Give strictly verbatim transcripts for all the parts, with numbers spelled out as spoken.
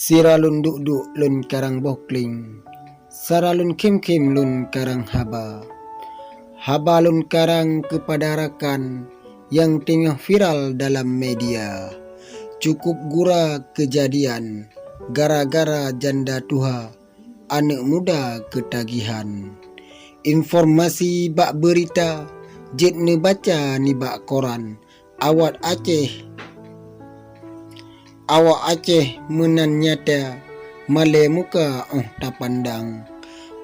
Sira lôn duek-duek lôn karang boh kléng, sara lôn khém-khém lôn karang haba. Haba lôn karang keupada rakan nyang teungoh viral dalam media. Cukup gura keujadian gara-gara janda tuha aneuëk muda keutagihan. Informasi bak beurita jeuet neubaca nibak koran, awak Aceh, awak Aceh meunan nyata malée muka óh tapandang.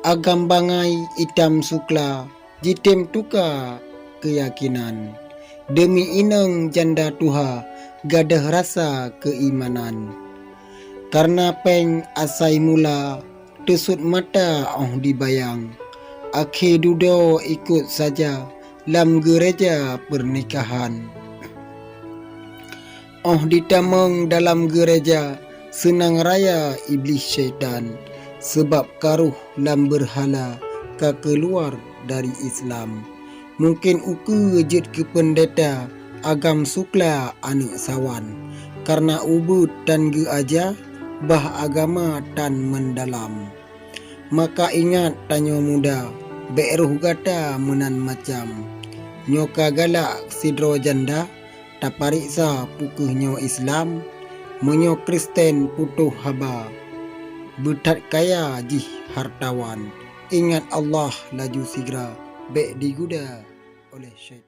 Agam bangai itam sukla jitem tuka keuyakinan. Deumi inong janda tuha gadôh rasa keuimanan. Kareuna péng asai mula teusut mata óh dibayang. Akhé dudoe ikot saja lam geureja peurnikahan. Óh ditamong dalam geureja seunang raya iblih syaitan, seubab ka roh lam beurhala ka keuluar dari Islam. Mungken ukeue jeuet keu peundeta agam sukla aneuëk sawan, kareuna ubeuet tan geuaja bah agama tan meudalam. Maka ingat tanyoe muda, bék roh gata meunan macam. Nyoe ka galak sidroe janda, tapareksa peu kheueh nyoe Islam. Meunyoe Kristen putôh haba, beuthat kaya jih hartawan. Ingat Allah laju sigra, bék diguda oleh syaitan.